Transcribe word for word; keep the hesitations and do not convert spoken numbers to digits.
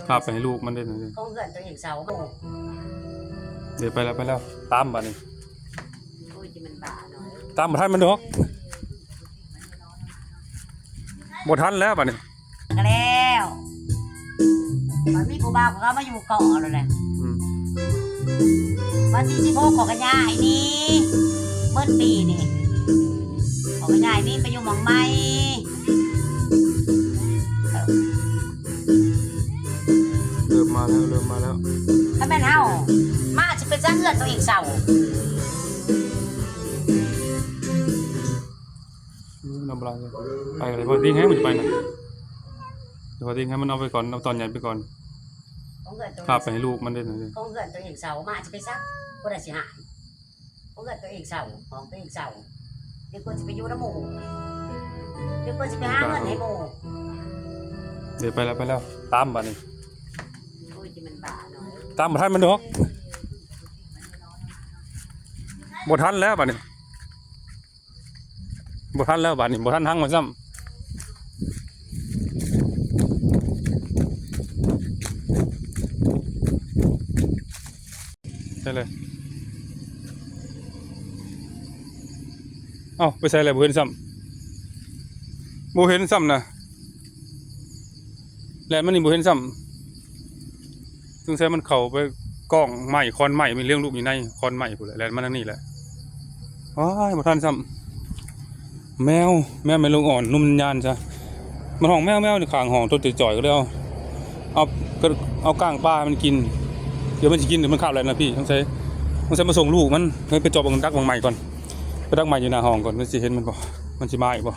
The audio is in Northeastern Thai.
พาไปให้ลูกมันเด้อ ของเพื่อนตัวเองเศร้า เดี๋ยวไปแล้ว ไปแล้ว ตามบัดนี้ โอ้ย ที่มันบ้าเนาะ ตามบ่ทันมันดอก บ่ทันแล้วบัดนี้ ก็แล้ว มันมีผู้บ่าวเขามาอยู่เกาะแล้วแหละ อืม วันที่สิบหกขอขยายนี่ เบิดปีนี่ ขอขยายนี่ไปอยู่หม่องใหม่ เริ่มมาแล้ว เริ่มมาแล้ว ถ้าแม่นเฮา มาสิเป็นจังเฮือนตัวเองเศร้า อืม น้ำลาย ไปอะไร พอทิ้งให้มันไปน่ะ เดี๋ยวพอทิ้งให้มันเอาไปก่อน เอาตอนใหญ่ไปก่อน ของเพื่อนตัว พาไปให้ลูกมันเด้อ ของเพื่อนตัวเองเศร้า มาสิไปซัก บ่ได้สิหาย ของเพื่อนตัวเองเศร้า ของตัวเองเศร้า เดี๋ยวก็สิไปอยู่นำหมู่ เดี๋ยวก็สิไปหาเงินให้หมู่ เดี๋ยวไปแล้ว ไปแล้ว ตามบัดนี้ โอ้ย ที่มันบ้าเนาะ ตามบ่ทันมันดอก บ่ทันแล้วบัดนี้ บ่ทันแล้วบัดนี้ บ่ทันหังมันซ้ำ ใช่เลย เอ้า ไปใส่แล้ว บ่เห็นซ้ำ บ่เห็นซ้ำนะ แล่นมานี่บ่เห็นซ้ำ สงสัยมันเข้าไปกองไม้ คอนไม้ มีเลี้ยงลูกอยู่ในคอนไม้พู้นแหละ แล่นมาทางนี้แหละ ว้าย บ่ทันซ้ำ แมว แมวแม่ลูกอ่อน นมยานซะ มันฮ้องแมว แมว นี่ข้างห้อง ตัวจ่อยๆ ก็เลยเอา เอา ก็เอาก้างปลาให้มันกิน เดี๋ยวมันสิกิน เดี๋ยวมันคาบแล้วนะพี่ สงสัย สงสัยมาส่งลูกมัน เฮ้ย ไปจอบบังดักบังไม้ก่อน ไปดักไม้อยู่หน้าห้องก่อน มันสิเห็นมันบ่ มันสิมาอีกบ่